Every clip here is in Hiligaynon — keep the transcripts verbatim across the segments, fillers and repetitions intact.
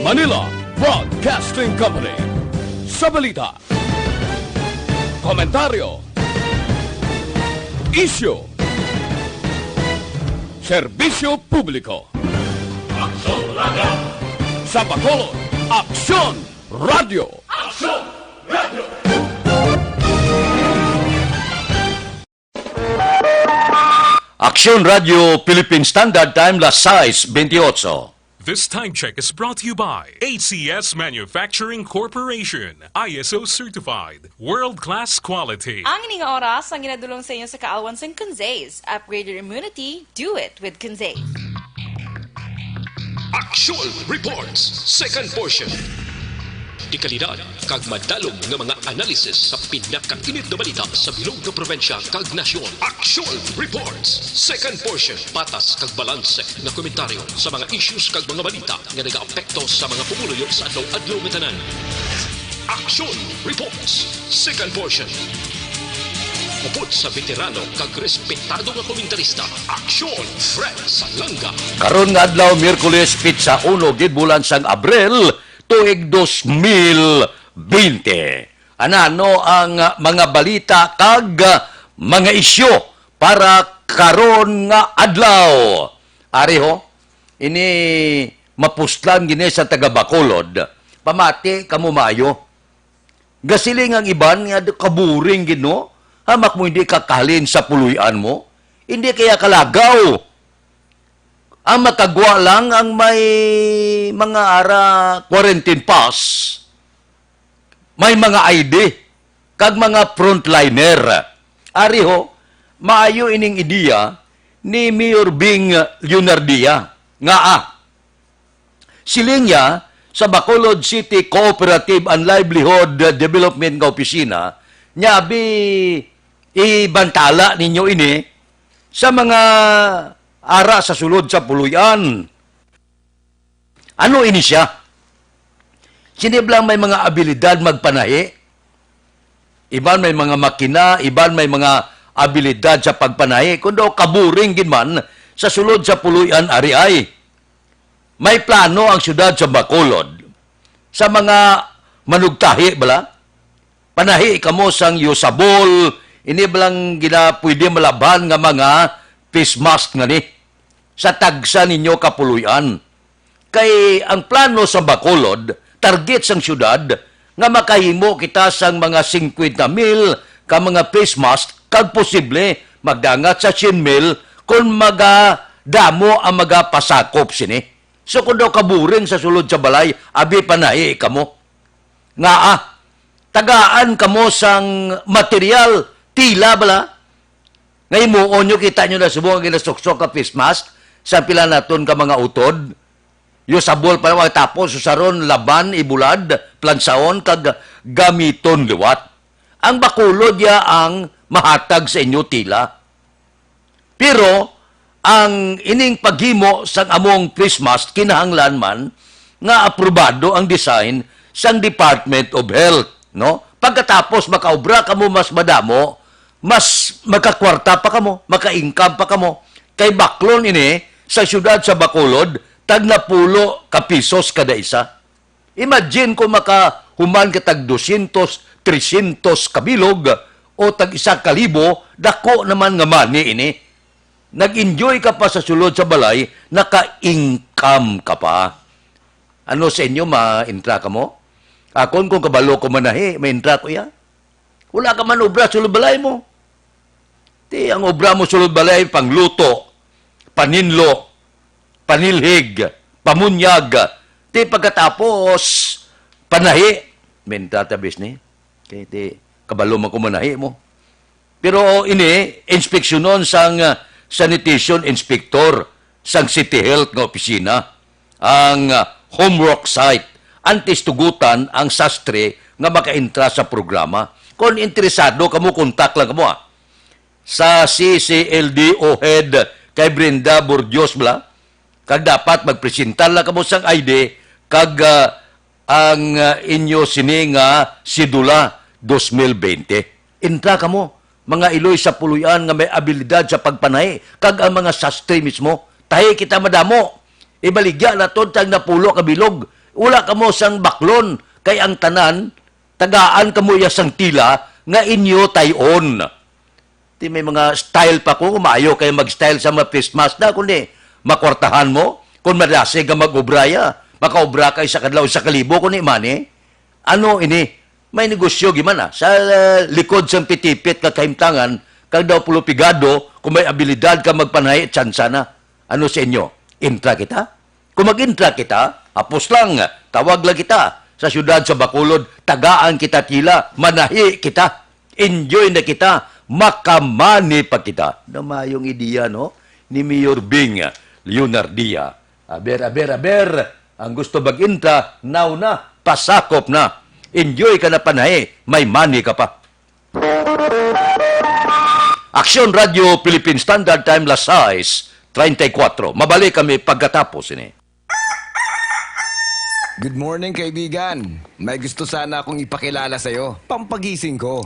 Manila Broadcasting Company. Sa balita, komentaryo, isyu, serbisyo publiko. Aksyon Radio. Sa Bacolod, Aksyon Radio. Aksyon Radio. Aksyon Radio Philippine Standard Time, las sais bentiocho. This time check is brought to you by A C S Manufacturing Corporation, I S O certified, world-class quality. Ang ining oras ang ginadulong sa inyo sa kaalwan sang Conzaze. Upgrade your immunity, do it with Conzaze. Aksyon Reports, second portion. Dekalidad kag madalom nga mga analysis sa pinakainit nga balita sa bilog nga probinsya kag nasyon. Aksyon Reports, second portion. Patas kag balanse nga komentaryo sa mga issues kag mga balita nga nagaapekto sa mga pumuluyo sa adlaw-adlaw nga tanan. Aksyon Reports, second portion. Upod sa veterano kag respetado nga komentarista, Aksyon Fred Salanga. Karon nga adlaw, Miyerkules, pitsa uno gid bulan sang Abril, tuig dos mil bente. Anano ang, ah, mga balita kag, ah, mga isyu para karon nga adlaw? Ari ho, ini mapuslan gini sa taga Bacolod. Pamati kamo maayo. Gasiling ang iban nga, "Kaburing gid, no? Hamak mo hindi kakalin sa puloy-an mo? Hindi kaya kalagaw? Ang makagwa lang ang may mga ara quarantine pass, may mga I D, kag mga frontliner." Ari ho, maayo ining ideya ni Mayor Bing Leonardia. Ngaa? Siling niya, sa Bacolod City Cooperative and Livelihood Development nga opisina, niya abi ibantala ninyo ini sa mga ara sa sulod sa puloy-an. Ano ini siya? Sini bala may mga abilidad magpanahi? Iban may mga makina, iban may mga abilidad sa pagpanahi. Kundo kaburing gid man sa sulod sa puloy-an ari ay. May plano ang siyudad sa Bacolod sa mga manugtahi bala. Panahi kamo sang usable, ini balang gina-, pwede malabhan nga mga face mask nga ni sa tagsa ninyo kapuloy-an. Kay ang plano sa Bacolod, target sang siyudad, nga makahimo kita sang mga singkwenta mil ka mga face mask, kag posible magdangat sa syen mil kon magadamo ang magapasakop sini. So, kung daw kaburing sa sulod sa balay, abi panahi kamo. Ngaa, tagaan kamo sang material, tila bala, nga himuon nyo, kita nyo na subong ang ginasuksok ka face mask sa pila naton ka mga utod. Usable pa naman, tapos usaron, laban, ibulad, plansahon, kag gamiton liwat. Ang Bacolod ya ang mahatag sa inyo tila. Pero ang ining paghimo sang among face mask kinahanglan man nga aprobado ang design sang Department of Health, no? Pagkatapos makaobra kamo mas madamo, mas makakwarta pa kamo, maka-income pa kamo. Kay baklon ini sa siyudad sa Bacolod, tag napulo ka pisos kada isa. Imagine kung makahuman ka tag dosyentos, tresyentos ka bilog o tag isa ka libo, dako naman nga money ini. Nag-enjoy ka pa sa sulod sa balay, naka-income ka pa. Ano sa inyo, ma-intra ka mo? Akon, kung kabalo ko manahi, ma-intra ko ya. Wala ka man obra sulod balay mo. Ti ang obra mo sulod balay, pangluto, paninlo, panilhig, pamunyag. Ti pagkatapos, panahi. May database ni. Kay ti kabalo man ko manahi mo. Pero ini, inspeksyonon sang, ah, sanitation inspector sang City Health nga opisina ang, ah, homework site antes tugutan ang sastre nga makaentra sa programa. Kung interesado kamo, kontak lang kamo, ah, sa C C L D O head kay Brenda Burdios bala. Kag dapat magpresentar lang kamo sang I D kag, ah, ang, ah, inyo sini nga sidula dos mil bente. Intra kamo, mga iloy sa puloy-an nga may abilidad sa pagpanahi, kag ang mga sastre mismo. Tahi kita madamo. Ibaligya naton tag napulo ka bilog. Wala kamo sang baklon, kay ang tanan, tagaan kamo iya sang tila nga inyo tay-on. Ti may mga style pa ko, maayo kay mag-style sa mga face mask na, kundi makwartahan mo, kung madasig ka mag-obra ya, makaobra ka isa kadlaw, isa ka libo, kundi money. Ano ini? May negosyo, gimana? Sa, uh, likod sang pitipit nga kahimtangan, kag daw pulo pigado, kung may abilidad ka magpanahi, tsansa na. Ano sa inyo? Intra kita? Kung mag-intra kita, hapos lang, tawag lang kita. Sa siyudad sa Bacolod, tagaan kita tila, manahi kita. Enjoy na kita, makamani pa kita. Na mayong ideya, no? Ni Mayor Bing Leonardia. Aber, aber, aber, ang gusto mag-intra, now na, pasakop na. Enjoy ka na panahi, may money ka pa. Aksyon Radio Philippine Standard Time, las sais treinta y cuatro. Mabalik kami pagkatapos ini. Good morning, kaibigan. May gusto sana akong ipakilala sa'yo. Pampagising ko.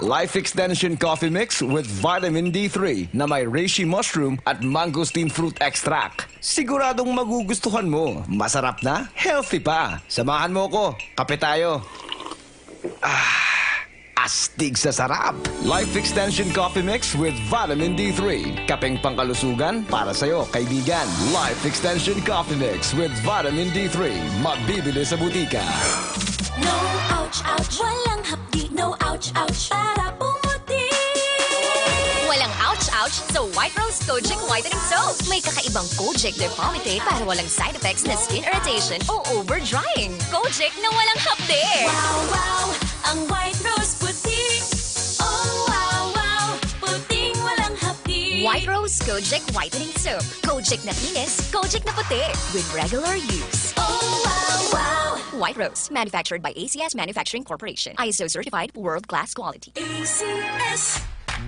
Life Extension Coffee Mix with Vitamin D three na may reishi mushroom at mangosteen fruit extract. Siguradong magugustuhan mo. Masarap na, healthy pa. Samahan mo ko. Kape tayo. Ah, astig sa sarap. Life Extension Coffee Mix with Vitamin D three. Kapeng pangkalusugan para sa'yo, kaibigan. Life Extension Coffee Mix with Vitamin D three. Mabibili sa butika. No ouch, ouch. Walang hapdi. No ouch, ouch. Para pumuti. Walang ouch, ouch sa White Rose Kojic Whitening Soap. May kakaibang Kojic Depalmitate para walang side effects na skin irritation o over drying. Kojic na walang hapdi. Wow, wow, ang White Rose puti. Oh, wow, wow, puting walang hapdi. White Rose Kojic Whitening Soap. Kojic na kinis, Kojic na puti. With regular use. Oh, wow, wow. White Rose, manufactured by A C S Manufacturing Corporation. I S O certified, world-class quality. A C S.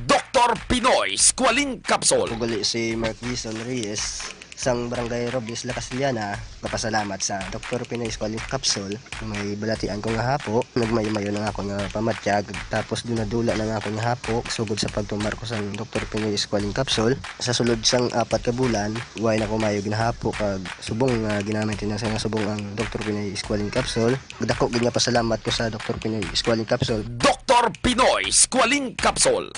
Doktor Pinoy Squalene Capsule. Ako gali si Mark Dizon Reyes, sang Barangay Robles, La Castellana. Kapasalamat sa Doktor Pinoy Squalene Capsule. May balatian ko nga hapo, nagmayo-mayo na nga ako nga pamatyag, tapos dunadula na nga ako nga hapo, sugod sa pagtumar ko sang Doktor Pinoy Squalene Capsule. Sa sulod sang apat ka bulan, way na ko mayo ginahapo, kag subong nga ginamit na sa nga subong ang Doktor Pinoy Squalene Capsule. Dako gid nga pasalamat ko sa Doktor Pinoy Squalene Capsule. Doktor Pinoy Squalene Capsule.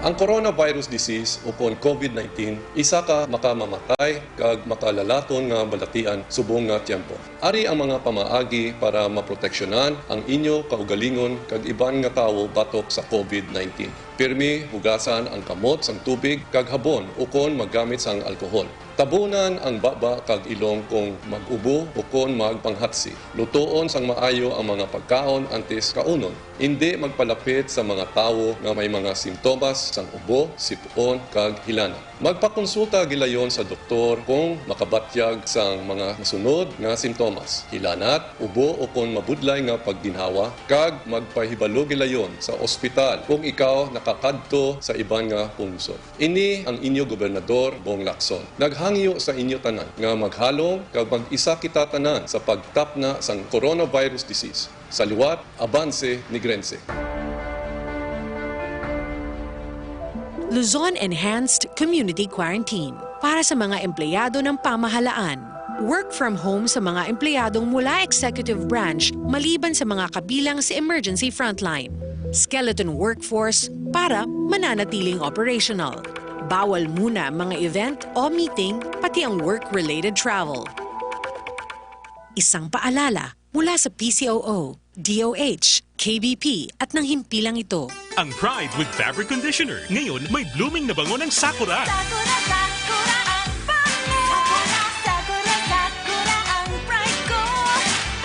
Ang coronavirus disease ukon COVID nineteen isa ka makamamatay kag makalalaton nga balatian subong nga tiyempo. Ari ang mga pamaagi para maproteksyonan ang inyo kaugalingon kag iban nga tawo batok sa COVID nineteen. Pirmi hugasan ang kamot sang tubig kag habon ukon maggamit sang alkohol. Tabunan ang baba kag ilong kon mag-ubo ukon magpanghatsi. Lutoon sang maayo ang mga pagkaon antes kaunon. Indi magpalapit sa mga tawo nga may mga simptomas sang ubo, sip-on, kag hilanat. Magpakonsulta gilayon sa doktor kon makabatyag sang mga nasunod nga simptomas: hilanat, ubo, ukon mabudlay nga pagginhawa, kag magpahibalo gilayon sa ospital kon ikaw nakakadto sa iban nga pungsod. Ini ang inyo gobernador, Bong Lacson, naghangyo sa inyo tanan nga maghalong kag mag-isa kita tanan sa pagtapna sang coronavirus disease. Sa liwat, abanse, Negrense. Luzon Enhanced Community Quarantine para sa mga empleyado ng pamahalaan. Work from home sa mga empleyadong mula executive branch maliban sa mga kabilang sa emergency frontline. Skeleton workforce para mananatiling operational. Bawal muna ang mga event o meeting, pati ang work-related travel. Isang paalala mula sa P C O O, D O H, K B P, at ng himpilang ito. Ang Pride with Fabric Conditioner. Ngayon, may blooming na bango ng sakura. Sakura, sakura ang bango. Sakura, sakura, sakura ang pride ko.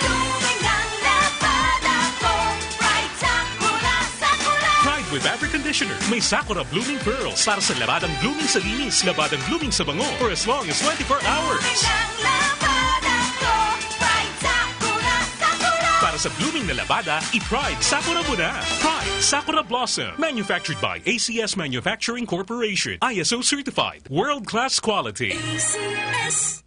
Blooming ang labada ko. Pride, sakura, sakura. Pride with Fabric Conditioner. May sakura blooming pearls para sa labadang blooming sa linis, labadang blooming sa bango for as long as twenty-four hours. Blooming ang labada ko. Pride, sakura, sakura. Para sa blooming na labada, i-Pride Sakura mo na. Pride Sakura Blossom. Manufactured by A C S Manufacturing Corporation. I S O certified. World-class quality. A C S.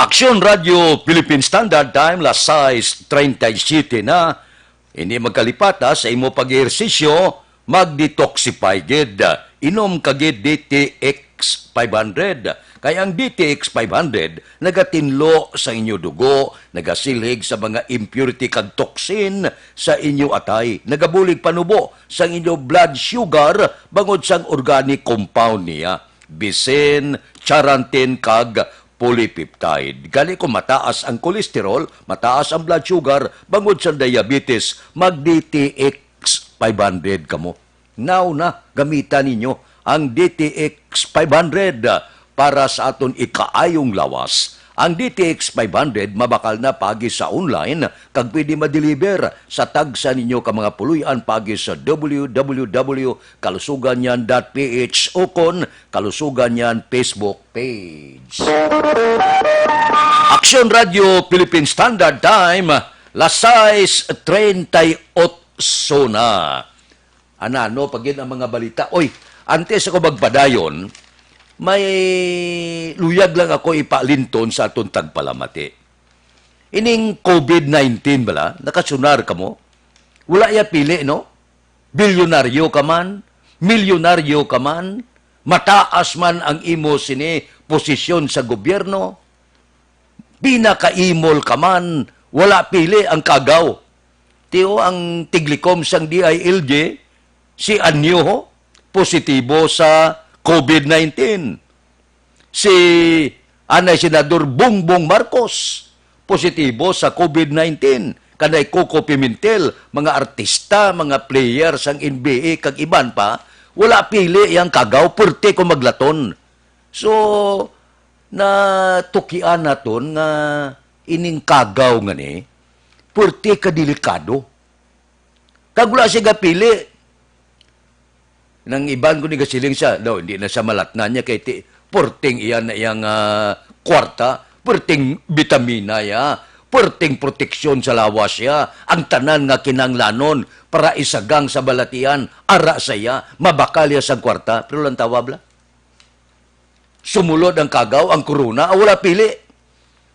Aksyon Radio Philippine Standard Time, las sais treinta y siete na. Hindi magkalipata sa imo pag-ehersisyo, mag-detoxify gid. Inom ka gid D T X five hundred. Kay ang D T X five hundred nagatinlo sa inyo dugo, nagasilhig sa mga impurity kag toxin sa inyo atay, nagabulig panubo sang inyo blood sugar bangod sang organic compound niya, bisin charantin kag polypeptide. Gani, kung mataas ang cholesterol, mataas ang blood sugar, bangod sa diabetes, mag D T X five hundred kamo. Now na, gamita ninyo ang D T X five hundred para sa aton ikaayong lawas. Ang D T X five hundred mabakal na paagi sa online kag pwede ma-deliver sa tagsa ninyo ka mga puloy-an paagi sa W W W kalusugan niyan dot P H ukon Kalusugan Niyan Facebook page. Aksyon Radio Philippine Standard Time, las sais treinta y ocho na. Anano pa gid ang mga balita? Oy, antes ako magpadayon, may luyag lang ako ipalinton sa aton tagpalamati. Ining covid nineteen bala, nakasunar kamo? Wala ya pili, no? Bilyonaryo ka man, milyonaryo ka man, mataas man ang imo sini posisyon sa gobyerno, pinakaimol ka man, wala pili ang kagaw. Tiyo ang tiglikom sang D I L G, si Anyo, positibo sa covid nineteen. Si anay Senador Bongbong Marcos, positibo sa covid nineteen. Kanay Coco Pimentel, mga artista, mga player sang N B A, kag iban pa, wala pili yang kagaw, perte ko maglaton. So, natukian naton nga ining kagaw nga ni, perte ka delikado. Kag wala siya gapili. Nang iban ko ni gasiling siya, daw, hindi na siya malatnan niya kay ti, purting iyan na iyang, ah, kwarta, purting bitamina ya, purting proteksyon sa lawas ya, ang tanan nga kinanglanon para isagang sa balatian, ara sa iya, mabakal ya sang kwarta. Pero lang tawab la. Sumulod ang kagaw, ang korona, ah, wala pili.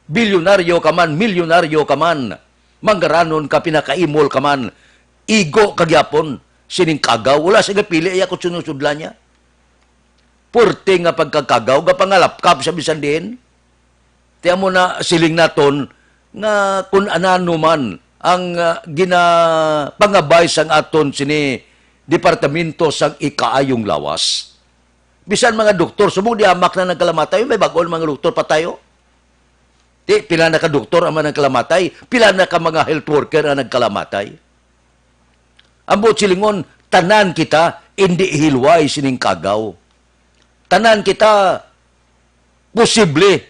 Bilyonaryo ka man, milyonaryo ka man, manggaranon ka, pinakaimol ka man, igo ka gyapon sining kagaw. Wala siya gapili, iya kung sinusudlan niya. Purte nga pagkakagaw, gapangalapkap sa bisan diin. Tiyan mo na siling naton nga kung anano man ang, ah, ginapangabay sang aton sini Departamento sang Ikaayong Lawas. Bisan mga doktor, subong di amak na nagkalamatay, may bag-o na mga doktor patayo. Di, pila na ka doktor ang mga nagkalamatay, pila na ka mga health worker ang nagkalamatay. Ang buot silingon, tanan kita indi hilway sining kagaw. Tanan kita posible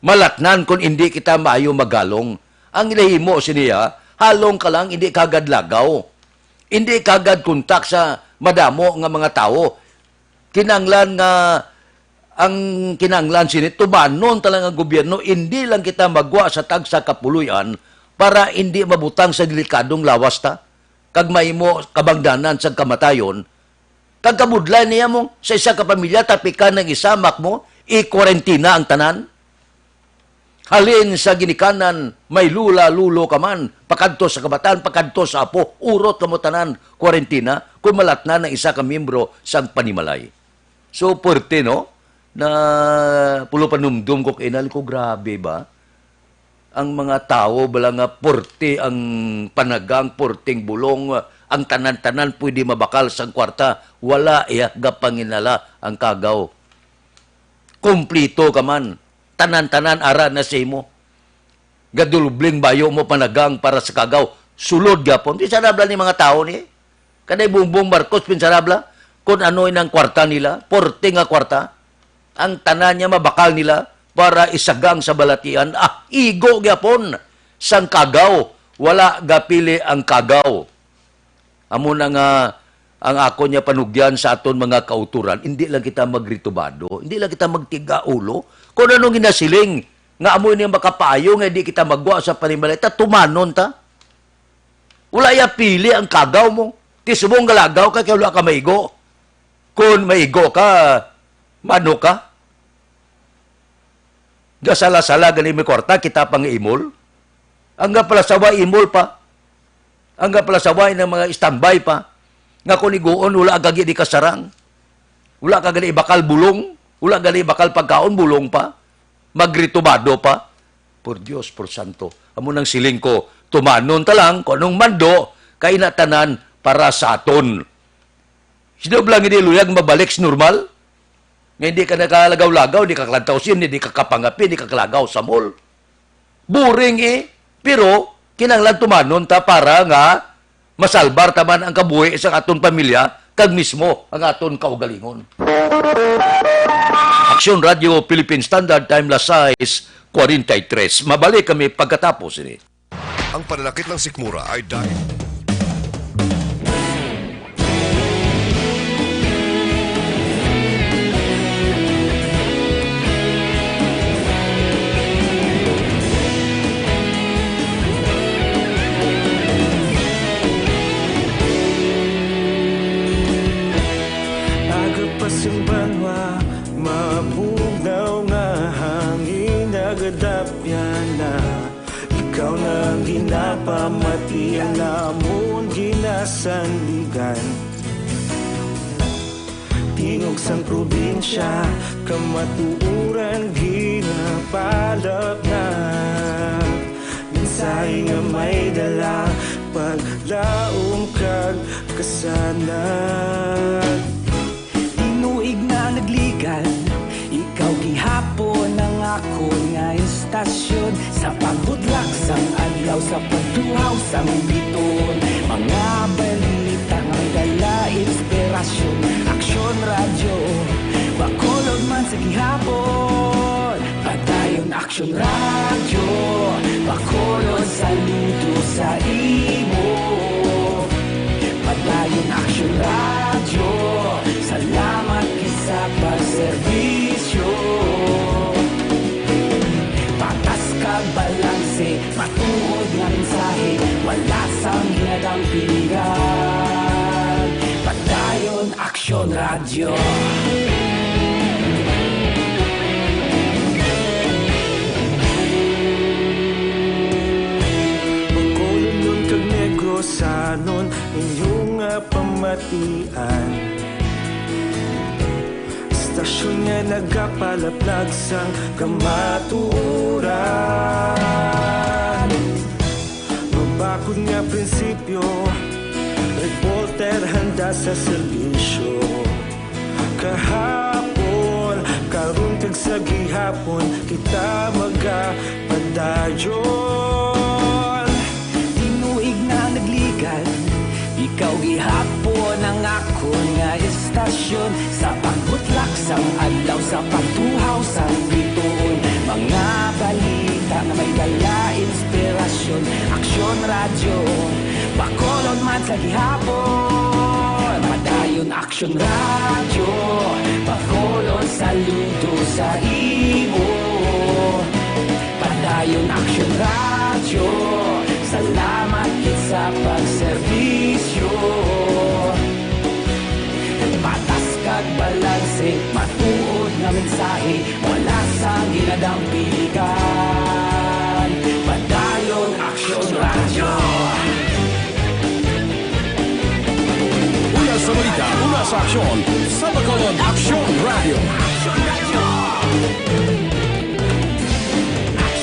malatnan kon indi kita maayo magalong. Ang nahimo siniya, halong ka lang, indi ka agad lagaw. Indi ka agad kontak sa madamo nga mga tawo. Kinanglan nga, ang kinanglan sini, tumanon ta lang ang gobyerno, indi lang kita magwa sa tagsa ka puloy-an para indi mabutang sa delikadong lawas ta, kag mahimo kabangdanan sang kamatayon, kag kabudlay niya mo sa isa ka pamilya, tapikan ng isa, mak mo, i-quarantine ang tanan. Halin sa ginikanan, may lula, lulo ka man, pakadto sa kabatan, pakadto sa apo, urot kamo tanan, kwarentina, kung malatnan ang isa ka miyembro sang panimalay. So, puwerte, no? Na pulo panumdom ko kay inali ko, grabe ba? Ang mga tawo bala nga puwerte ang panagang, puwerteng bulong, ang tanan-tanan pwede mabakal sang kwarta, wala iya gapanginala ang kagaw. Kumplito ka man, tanan-tanan ara na sa imo. Gadulbling bayo mo panagang para sa kagaw. Sulod gyapon. Di sa nabla ni mga tawo ni. Kanay Bongbong Marcos, pinsarabla, kung ano inang kwarta nila, porte nga kwarta, ang tanan niya mabakal nila para isagang sa balatian. Ah, igo gyapon sang kagaw, wala gapili ang kagaw. Amo na nga ang ako niya panugyan sa aton mga kauturan, hindi lang kita magritubado, hindi lang kita magtiga ulo. Kung anong ginasiling, nga amo ini ang makapaayo nga di kita magwa sa panimalay, ta tumanon ta. Wala ya pili ang kagaw mo. Ti subong galagaw ka kay wala ka maigo. Kung maigo ka, mano ka. Gasala-sala gani may kwarta, kita pang imol. Ang palasawa imol pa. Ang palasawa ng mga standby pa. Nga kung iguon, wala ka gid ikasarang. Wala ka gid ibakal bulong. Wala gani bakal pagkaon, bulong pa. Magritumado pa. Por Dios, por santo. Amo nang siling ko, tumanon ta lang kung anong mando, kay na tanan para sa aton. Sino lang hindi luyag mabalik sa normal? Nga hindi ka nakalagaw-lagaw, hindi ka kalagtaw sin, hindi ka kapangapi, hindi ka kalagaw sa mall. Boring eh. Pero, kinahanglan tumanon ta para nga masalbar ta man ang kabuhi sa aton pamilya kag mismo ang aton kaugalingon. Aksyon Radio Philippine Standard Time, las sais cuarenta y tres. Mabalik kami pagkatapos ini. Ang pananakit ng sikmura ay dahil Agapas ang banwa, mabugnaw nga hangin, nagadapyan na. Ikaw na ang ginapamati, ang amon ginasandigan. Tingog sang probinsya, kamatuoran ginapalapnag. Mensahe nga may dala, paglaom kag kasanag. Tinuig na nagligan, ikaw gihapon ang akon nga istasyon. Sa pagbutlak sang adlaw, sa pagtuhaw sang bituon, mga balita nga may dala inspirasyon. Aksyon Radyo, Bacolod man sa gihapon. Padayon Aksyon Radyo, Bacolod, saludo sa imo. Padayon Aksyon Radyo, salamat gid sa pagserbisyo. Patas kag balanse, matuod nga mensahe, wala sang ginadampigan. Padayon Aksyon Radyo. Bacolodnon kag Negrosanon, inyo nga pamatian. Istasyon nga nagapalaplag sang kamatuoran. Mabakod nga prinsipyo, reporter handa sa serbisyo. Kahapon, karon kag sa gihapon, kita magapadayon. Tinuig na nagligan, ikaw gihapon ang akon nga istasyon. Sa pagbutlak sang adlaw, sa pagtuhaw sang bituon, mga balita nga may dala inspirasyon. Aksyon Radyo, Bacolod man sa gihapon. Padayon Aksyon Radyo, Bacolod, saludo sa imo. Padayon Aksyon Radyo, salamat gid sa pagserbisyo. Patas kag balanse, matuod nga mensahe, wala sang ginadampigan. Padayon Aksyon Radyo. Una sa balita, una sa aksyon, sa Bacolod Aksyon Radyo.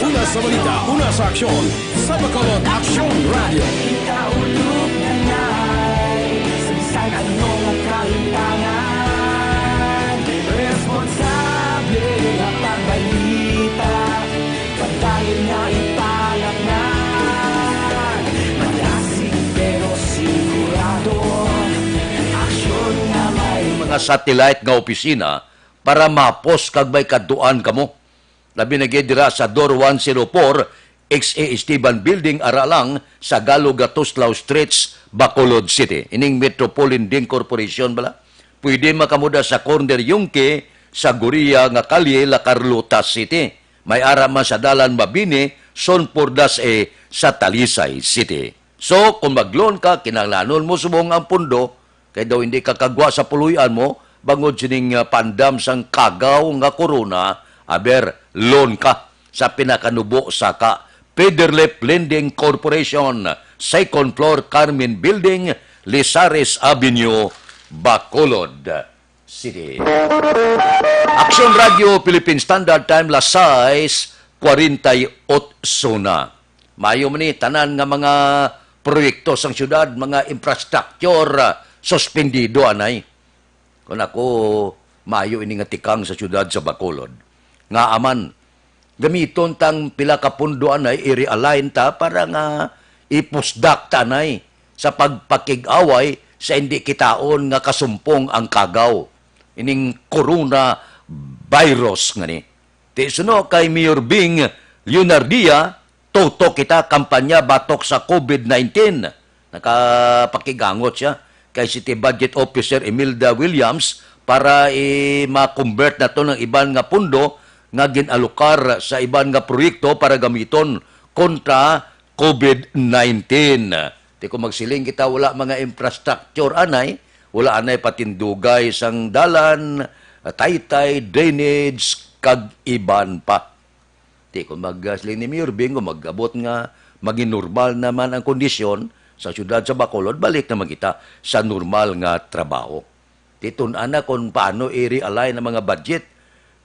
Una sa balita, una sa aksyon, sa Bacolod Aksyon Radyo. Kita ulog na nai, sa bisan anong kahimtangan, responsable nga pagbalita. Padayon nga ipalapngan, madasig pero sigurado. Aksyon nga may mga satellite nga opisina para mapos kag may kadtuan kamo. Labi na gid dira sa Door one zero four, X A Esteban Building, ara lang sa Galugatuslao Streets, Bacolod City. Ining Metro Polling Corporation bala. Pwede makamuda sa corner Yungque, sa Goria nga kalye, La Carlota City. May ara man sa Dalan Mabini, Son Pordas A, sa Talisay City. So, kung mag-loan ka, kinahanglanon mo subong ang pondo, kay daw hindi ka kagwa sa puloy-an mo, bangod sining, ah, pandam sang kagaw nga corona, aber, loan ka sa pinakanubo sa ka, Federlip Lending Corporation, second floor, Carmen Building, Lizares Avenue, Bacolod. City. Action Radio Philippine Standard Time, las sais cuarenta y ocho na. Maayo man ni, tanan nga mga proyekto sang syudad, mga infrastructure, ah, suspendido anay. Kun ako, maayo ini nga tikang sa syudad sa Bacolod. Ngaa man, gamiton tang pila ka pundo anay, i-realign ta para nga ipusdak ta anay sa pagpakig-away sa indi kitaon nga kasumpong ang kagaw, ining coronavirus ngani. Ti suno kay Mayor Bing Leonardia, tutok kita kampanya batok sa COVID nineteen. Nakapakigangot siya kay City Budget Officer Imelda Williams para i-ma-convert naton ang iban nga pundo nga gin-alokar sa iban nga proyekto para gamiton kontra COVID nineteen. Ti kung magsiling kita, wala mga infrastructure anay, wala anay patindugay sang dalan, taytay, drainage, kag iban pa. Ti kung magsiling ni Mayor Bing, kung mag-abot nga maging normal naman ang kondisyon sa siyudad sa Bacolod, balik naman kita sa normal nga trabaho. Ti tun-an na kung paano i-realign ang mga budget.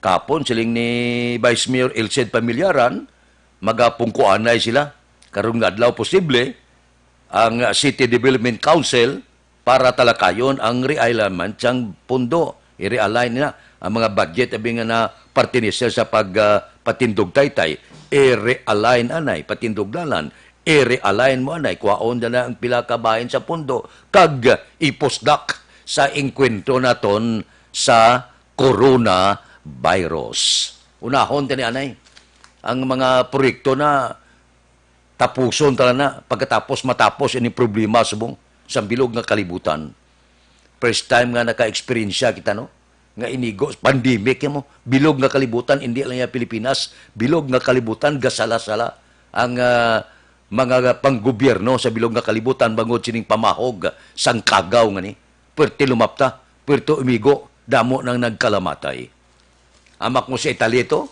Kapon, siling ni Vice Mayor Elced Pamillaran, magapungkuanay sila. Karong nga adlaw, posible ang City Development Council para talakayon ang realignment sang pundo. I-realign na ang mga budget abi nga na pertenecer sa pag, ah, patindog taytay. I-realign anay, patindog dalan. I-realign mo anay, kuhaon na, na ang pila ka bahin sa pundo kag ipusdak sa engkwentro naton sa coronavirus. Unahon tani anay ang mga proyekto na tapuson tala na, pagkatapos matapos ini problema subong sa bilog nga kalibutan. First time nga naka-eksperyensya kita, no? Nga inigo, pandemic ya mo, bilog nga kalibutan, hindi lang ya Pilipinas, bilog nga kalibutan, gasala-sala ang, ah, mga panggobyerno sa bilog nga kalibutan bangod sining pamahog sang kagaw ngani. Pwerte lumapta, pwerte umigo, damo nang nagkalamatay. Amak mo sa Italy to,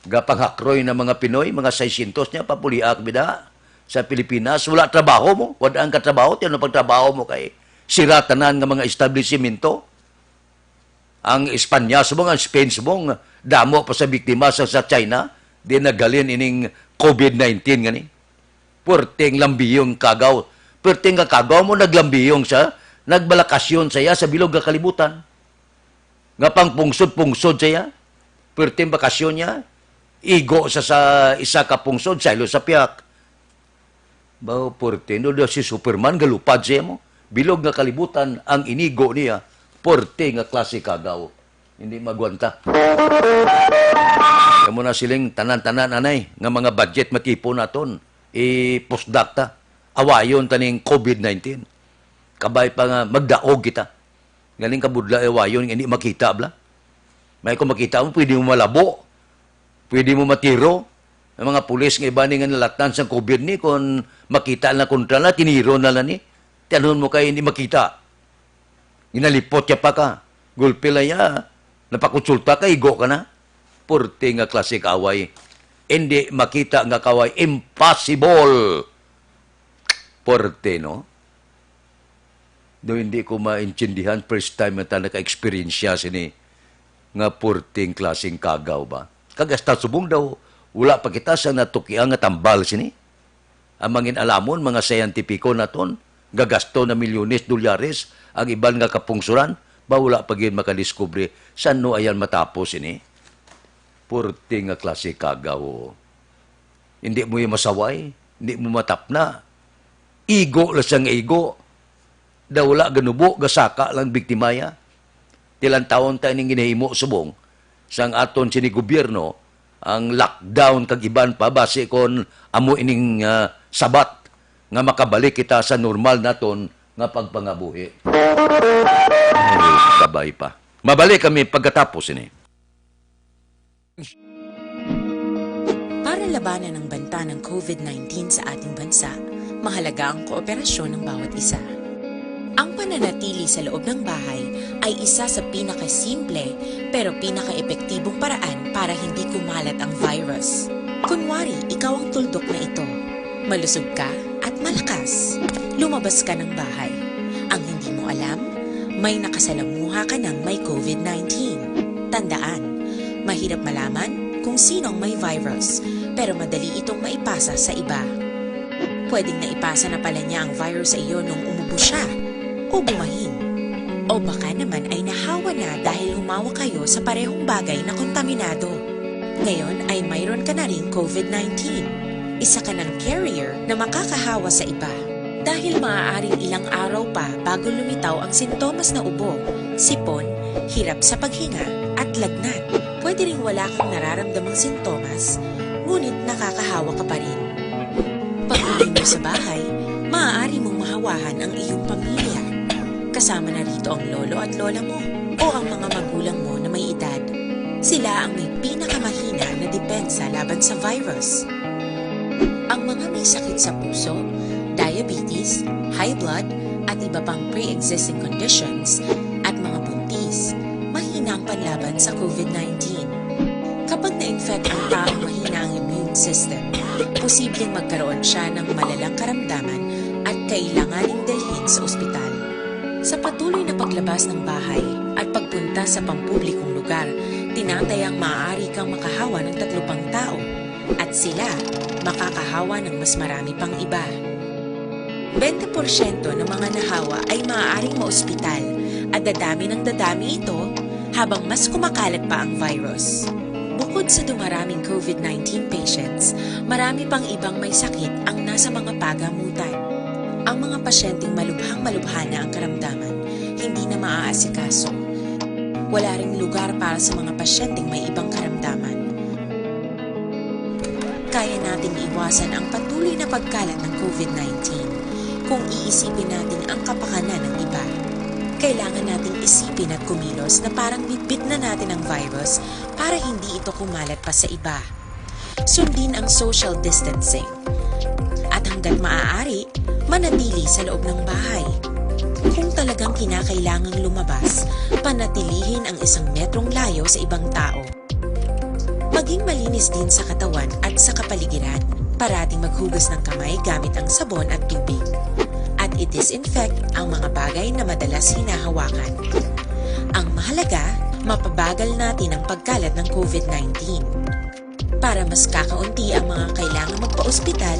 gapanghakroy na mga Pinoy, mga seiscientos niya, papuliak bida sa Pilipinas. Wala trabaho mo, wala ang katrabaho, ti ano pagtrabaho mo kay sira tanan nga mga establishmento. Ang Espanya subong, ang Spain subong, damo pa sa biktima sa, sa China, di naghalin ining COVID nineteen ngani. Pwerteng lambiyong kagaw. Pwerteng kakagaw mo naglambiyong sa, nagbalakasyon sa iya sa bilog nga kalibutan. Nga pangpungsod-pungsod sa iya. Pwerteng bakasyon niya, igo sa, sa isa ka pungsod, saylo sa piyak. Baw, pwerteng no daw si Superman galupad sa iya mo. Bilog nga kalibutan ang inigo niya. Pwerte nga klase kagaw. Hindi magwanta. Kamo na siling tanan-tanan anay nga mga budget matipon naton. Ipusdak ta. Awayon ta ning COVID nineteen. Kabay pa nga magdaog kita. Galing kabudla, awayon nga hindi makita bla. May kung makita mo, pwede mo malabo. Pwede mo matiro. Ang mga pulis nga iba ni nga nalatnan sang COVID ni, kung makita na kontra na, tiniro na lang ni. Tiyanhon mo kay hindi makita. Ginalipot ya pa ka. Gulpi lang ya. Napakonsulta ka, igo ka na. Purte nga klase ka away. Hindi makita nga kaway. Impossible. Purte, no? Do hindi ko maintindihan, first time na ta naka-eksperyensya sini nga purting klaseng kagaw ba. Kag hasta subong daw, wala pa kita sa natukian nga tambal sini. Ang mangin alamon, mga siyentipiko naton, gagasto na milyones dolyares ang iban nga kapungsuran, ba wala pa gyud makadiskubre san no ayan matapos ini. Purting nga klase kagaw. Hindi mo yung masaway, hindi mo matapna. Igo lang siyang igo. Daw wala ganubo, gasaka lang biktima ya. Tilantawon ta ining ginahimo subong sang aton sini gobyerno, ang lockdown kag iban pa, basi kon amo ining, ah, sabat nga makabalik kita sa normal naton nga pagpangabuhi. Ay, kabay pa. Mabalik kami pagkatapos ini. Para labanan ang banta ng COVID nineteen sa ating bansa, mahalaga ang kooperasyon ng bawat isa. Ang pananatili sa loob ng bahay ay isa sa pinakasimple pero pinakaepektibong paraan para hindi kumalat ang virus. Kunwari, ikaw ang tuldok na ito. Malusog ka at malakas. Lumabas ka ng bahay. Ang hindi mo alam, May nakasalamuha ka ng may COVID nineteen. Tandaan, mahirap malaman kung sino ang may virus, pero madali itong maipasa sa iba. Pwedeng naipasa na pala niya ang virus sa iyo nung umubo siya, o bumahin. O baka naman ay nahawa na dahil humawak kayo sa parehong bagay na kontaminado. Ngayon ay mayroon ka na ring COVID nineteen. Isa ka ng carrier na makakahawa sa iba. Dahil maaaring ilang araw pa bago lumitaw ang sintomas na ubo, sipon, hirap sa paghinga, at lagnat. Pwede ring wala kang nararamdamang sintomas, ngunit nakakahawa ka pa rin. Pag-uwi mo sa bahay, maaari mong mahawahan ang iyong pamilya. Kasama na rito ang lolo at lola mo o ang mga magulang mo na may edad. Sila ang may pinakamahina na depensa laban sa virus. Ang mga may sakit sa puso, diabetes, high blood, at iba pang pre-existing conditions, at mga buntis, mahina ang panlaban sa COVID nineteen. Kapag na-infect ang taong mahina ang immune system, posibleng magkaroon siya ng malalang karamdaman at kailanganing dalhin sa ospital. Sa patuloy na paglabas ng bahay at pagpunta sa pampublikong lugar, tinatayang maaari kang makahawa ng tatlo pang tao, at sila makakahawa ng mas marami pang iba. Bente porsyento ng mga nahawa ay maaaring maospital, at dadami ng dadami ito habang mas kumakalat pa ang virus. Bukod sa dumaraming COVID nineteen patients, marami pang ibang may sakit ang nasa mga pagamutan. Ang mga pasyenteng malubhang-malubha na ang karamdaman, hindi na maaasikaso. Wala ring lugar para sa mga pasyenteng may ibang karamdaman. Kaya nating iwasan ang patuloy na pagkalat ng COVID nineteen kung iisipin natin ang kapakanan ng iba. Kailangan nating isipin at kumilos na parang bitbit na natin ang virus para hindi ito kumalat pa sa iba. Sundin ang social distancing. At hanggat maaari, manatili sa loob ng bahay. Kung talagang kinakailangang lumabas, panatilihin ang isang metrong layo sa ibang tao. Maging malinis din sa katawan at sa kapaligiran. Parating maghugas ng kamay gamit ang sabon at tubig. At i-disinfect ang mga bagay na madalas hinahawakan. Ang mahalaga, mapabagal natin ang pagkalat ng COVID nineteen. Para mas kakaunti ang mga kailangang magpa-ospital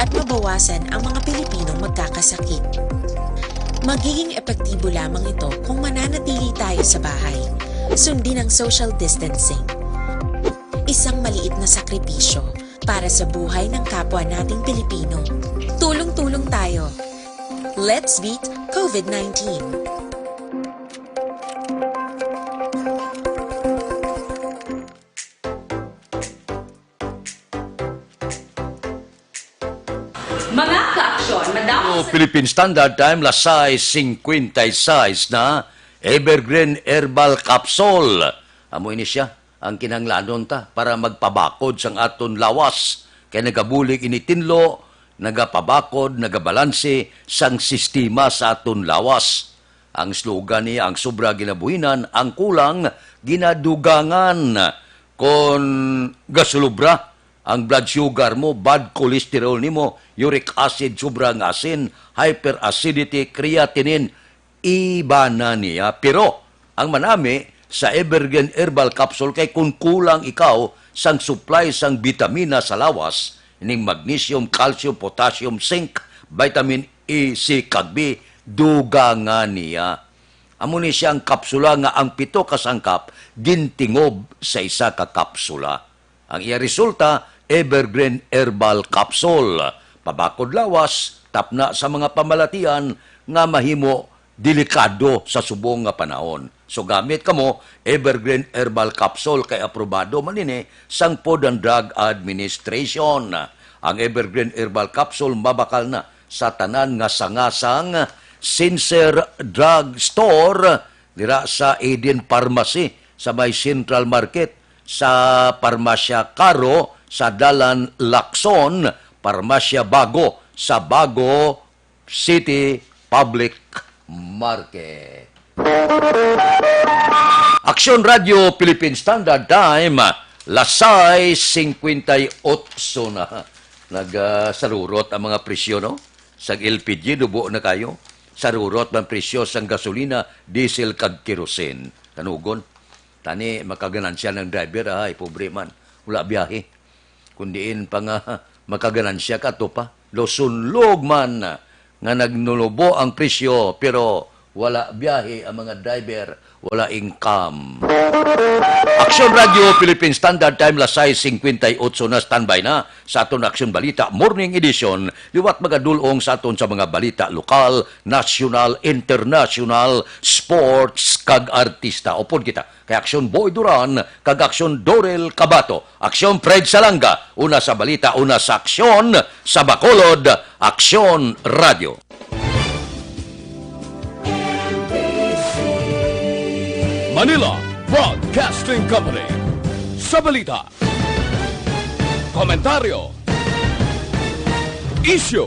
at mabawasan ang mga Pilipinong magkakasakit. Magiging epektibo lamang ito kung mananatili tayo sa bahay. Sundin ang social distancing. Isang maliit na sakripisyo para sa buhay ng kapwa nating Pilipino. Tulong-tulong tayo. Let's beat COVID nineteen. Mga kaaksyon, madamo sa Philippine Standard Time, las sais cincuenta y seis na, Evergreen Herbal Capsule. Amo ini siya ang kinahanglanon ta para magpabakod sang aton lawas, kay nagabulig ini tinlo, nagapabakod, nagabalanse sang sistema sa aton lawas. Ang slogan niya, ang sobra ginabuhinan, ang kulang ginadugangan. Kon gasulubra ang blood sugar mo, bad cholesterol nimo, uric acid, sobra nga asin, hyperacidity, creatinine, iba na niya. Pero ang manami sa Evergreen Herbal Capsule kay kun kulang ikaw sang supply sang bitamina sa lawas, ning magnesium, calcium, potassium, zinc, vitamin A, C, kag B, dugangan niya. Amo ni siya ang kapsula nga ang pito ka sangkap gintingob sa isa ka kapsula. Ang iya resulta, Evergreen Herbal Capsule. Pabakod lawas, tapna sa mga pamalatian nga mahimo delikado sa subong nga panahon. So, gamit kamo Evergreen Herbal Capsule kay aprobado man ini sang Food and Drug Administration. Ang Evergreen Herbal Capsule mabakal na sa tanan nga sanga sang Sincere Drug Store, dira sa Eden Pharmacy sa may Central Market, sa Parmasya Caro sa Dalan Lacson, Parmasya Bago sa Bago City Public Market. Aksyon Radio Philippine Standard Time, las sais cincuenta y ocho na. Nagasarurot ang mga presyo, no? Sa L P G, dubo na kayo. sarurot man presyo sang gasolina, diesel kag kerosene. Kanugon. Tani makaganansya ng driver, ay pobre man. Wala biyahe. Kun diin pa nga makaganansya ka, to pa. Daw sunlog man nga nagnunubo ang presyo, pero wala biyahe ang mga driver, wala income. Aksyon Radio Philippine Standard Time, las sais singkwenta y otso na, standby na sa aton Aksyon Balita Morning Edition. Liwat magadulong sa aton sa mga balita lokal, nasyonal, internasyonal, sports, kag artista. Upod kita kay Aksyon Boy Duran kag Aksyon Dorel Cabato. Aksyon Fred Salanga, una sa balita, una sa aksyon, sa Bacolod, Aksyon Radio. Manila Broadcasting Company. Sa balita, komentaryo, isyu,